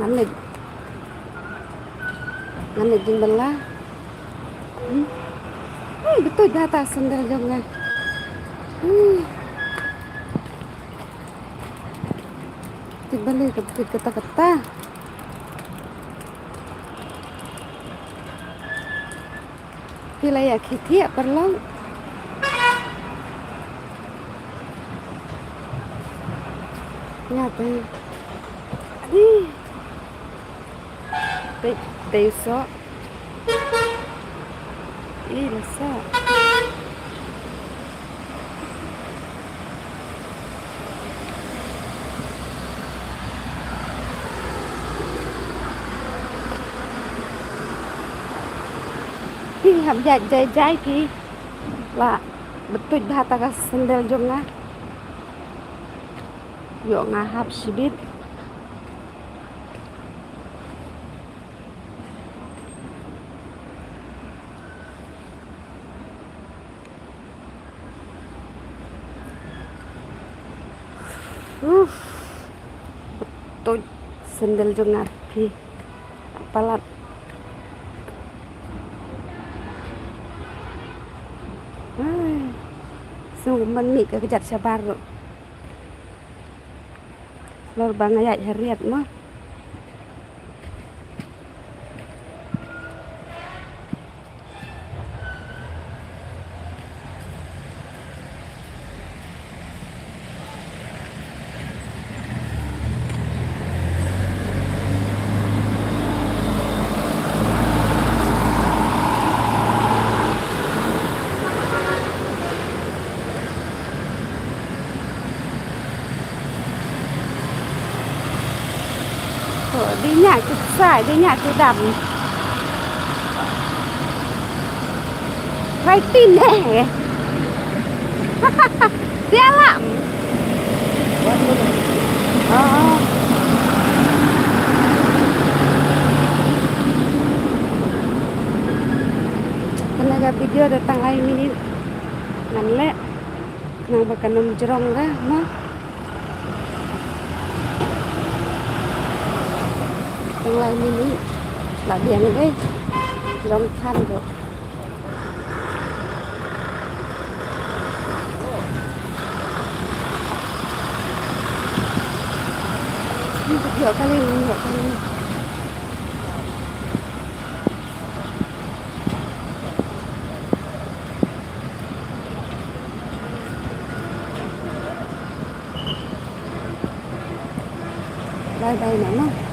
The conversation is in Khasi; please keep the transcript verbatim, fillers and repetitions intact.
Ngan leit. Ngan leit jingbylla. Hmm. Hmm, betul dah ta sandal jong nga. Hmm. Ti bali ka betul kata kata. Phi la ïa khie thiah paralok. Nga te. Adi. Te, te soh. Ih, la soh. Phi hap ïaid jai jai phi. La betul bha ta ka sandal jong nga. Ïoh nga hap shibit. Uf. Betul sandal jong nga phi. Palat. Ai. Sngewbha mih ka kjat shabar ruh. Lor ba nga ïaid ha riat mo. Oh, dei nia ki ksai, dei nia ki dam. Rai tin eh. Dia lam. Oh. Kane ka video da tang lai minit. Ngan leh. Nang ba kan ym jrong re mo. Tang lai minit. La biang re. Jrong than ko. Ni ko ïoh kali ni, ïoh kali ni. Bye bye mama.